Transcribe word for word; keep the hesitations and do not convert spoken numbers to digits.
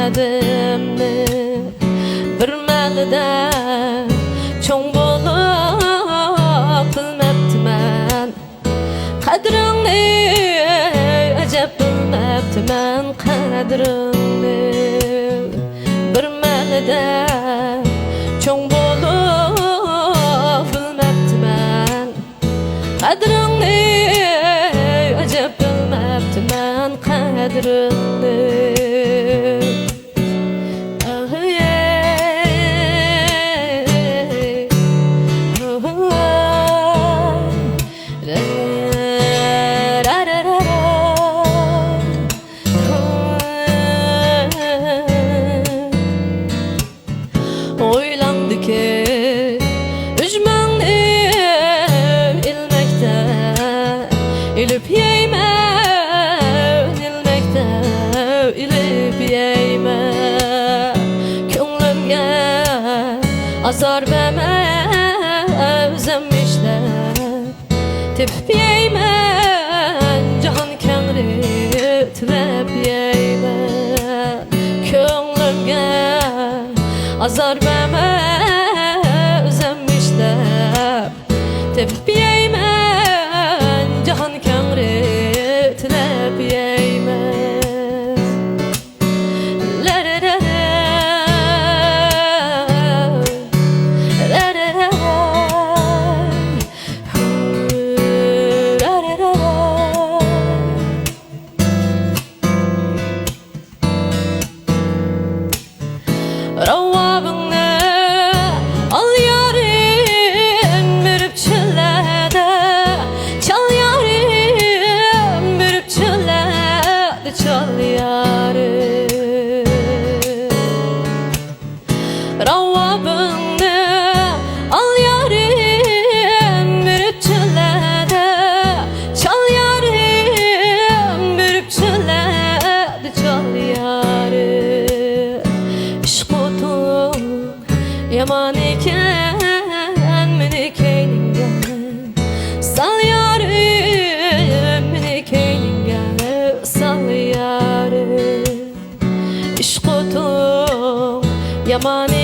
قەدىمنى بىر مەلىدە چوڭ بولۇپ بىلمەپتىمەن. قەدرىڭنى ئەجەب بىلمەپتىمەن، قەدرىڭنى بىر مەلىدە چوڭ بولۇپ بىلمەپتىمەن. قەدرىڭنى ئەجەب بىلمەپتىمەن، قەدرىڭنى. ئويلاندىكى ئۈجمەڭنى ئىلمەكتە ئېلىپ يەيمەن، ئىلمەكتە ئېلىپ يەيمەن. كۆڭلۈمگە ئازار بەرمە، ئۆزۈم ئىشلەپ تېپىپ يەيمەن، جاھان كەڭرى تىلەپ يەيمەن. كۆڭلۈمگە ئازار بەرمە، ئۆزۈم ئىشلەپ تېپىپ يەيمەن، جاھان كەڭرى تىلەپ يەيمەن. راۋابىڭنى ئال يارىم، بېرىپ چۆللەردە چال يارىم، بېرىپ چۆللەردە چال يارىم. راۋابىڭنى ئال يارىم، بېرىپ چۆللەردە چال يارىم، بېرىپ چۆللەردە چال يارىم. ئىشق ئوتۇڭ يامان ئىكەن، مېنى كەينىڭگە سال يارىم، مېنى كەينىڭگە سال يارىم. ئىشق ئوتۇڭ يامان